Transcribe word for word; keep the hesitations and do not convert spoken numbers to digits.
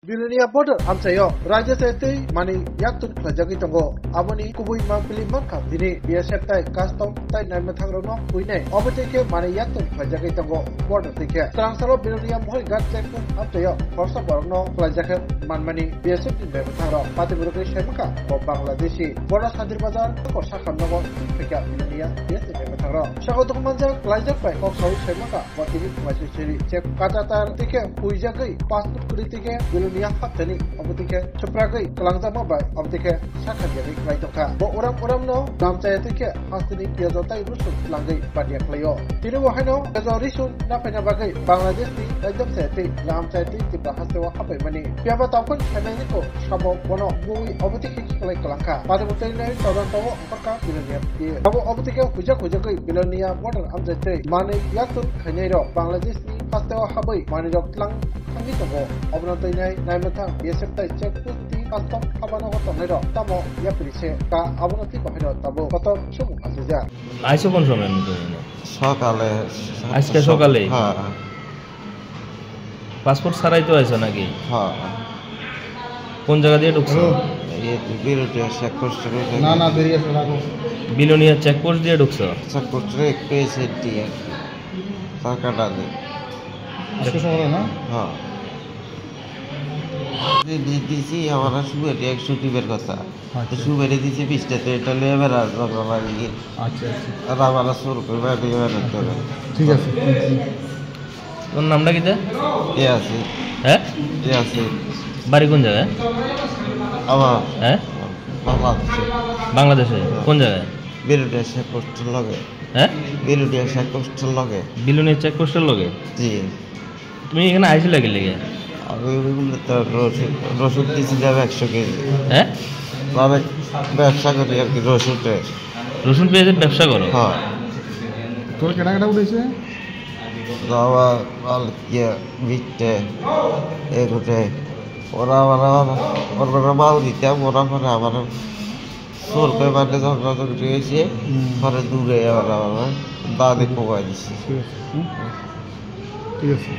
Bilonia border amchaio raida se tei manwi yaktun khlaijagwi tongo. Aboni kubui mangpili mankha tini B S F tai custom tai naimwthangrokno huinai. Obo tei khe manwi yaktun khlaijagwi tongo border tei khe. Twrangsalao Bilonia Mohorigat checkpoint amchaio khoroksa borokno khlaijakhe manmani B S F ni naimwthangrok. Patiburugwi saimankha bo Bangladeshi. Borno Sandir Bazar, Kokor Sakhamnogo, Phikya Bilonia B S F ni naimwthangrok. Saka dokumanjak khlaijak bai kok saui saimankha. Bo tini phumaisoi seri check kata tar tei khe huijagwi passport kwrwi tei khe Bilonia haptani obo tei khe supragwi kwlangjakma bai obo tei khe sakha jagwi khlai tongkha. Bo uram uramno lamchaya tei khe hasteni piyajo tai rusun twlangwi badiya khlaio. Tini bo haino piyajo risun naphaina bagwi Bangladeshni raidapchaya tei lamchaya tei Tripura hasteo hapaimani. Piyaba tongkhon khainaini ko sabo bono bui obo tei khe khiklai kwlangkha. Paribo tei nai todonto o Korka Bilonia P A. Abo obo tei khe huijak huijagwi Bilonia border amjai tei manwi yaktun khainai rok Bangladesh ni hasteo habwi manwi rok tlang thangwi tongo. Obono twi nai naimwthang B S F tai check post ni custom habano o tongnai rok tamo yapri se ka abono twi bahai rok tabuk kotor chumung achijak. আইছো কোন সময় তুমি? সকালে। আজকে সকালে? হ্যাঁ। পাসপোর্ট ছাড়াই তো আইছো নাকি? হ্যাঁ। কোন জায়গা দিয়ে ঢুকছো? এই বিরুলিয়া চেকপোস্ট রয়েছে। না, না, দেরি আছে, রাখো। বিলোনিয়া চেকপোস্ট দিয়ে ঢুকছো? চেকপোস্টে একটু এসে দিয়ে আর কি। তার কাটা নেই। আজকে সকালে না? হ্যাঁ। দি-, দি-, দিছি আমার সুগারে একশো টিপের কথা। আচ্ছা। সুগারে দিছি বিশটা, তো এটা নিয়ে এবার আর ঝগড়া লাগি। আচ্ছা, আচ্ছা। আর আমার আর শুরু করবে, আর এবার আর ধরে। ঠিক আছে। তোর নামটা কিতা? ইয়াসিন। হ্যাঁ? ইয়াসিন। বাড়ি কোন জায়গায়? আমার হ্যাঁ? বাংলাদেশে। বাংলাদেশে? হ্যাঁ। কোন জায়গায়? বিরুলিয়া চেকপোস্টের লগে। হ্যাঁ? বিরুলিয়া চেকপোস্টের লগে। বিলোনিয়া চেকপোস্টের লগে? জি। তুমি এখানে আইছিলে কি লেগে? আমি ওইগুলো তো রসুন, রসুন দিয়েছিলাম একশো কেজি। হ্যাঁ? আমি ব্যবসা করি আর কি রসুনের। রসুন পেঁয়াজের ব্যবসা করো? হ্যাঁ। তোর কেনাকাটা উঠেছে? বাবা, মাল, ইয়ে, মিটে, এগুলো। ওরা, ওরা, ওরা, ওরা মাল দিতাম, ওরা পরে আবার চোর করে মারলে ঝগড়া ঝগড়ি হয়েছে, হুম। পরে দূরে আবার, আবার দাদি কোবাই দিছে। ঠিক আছে, হুম? ঠিক আছে।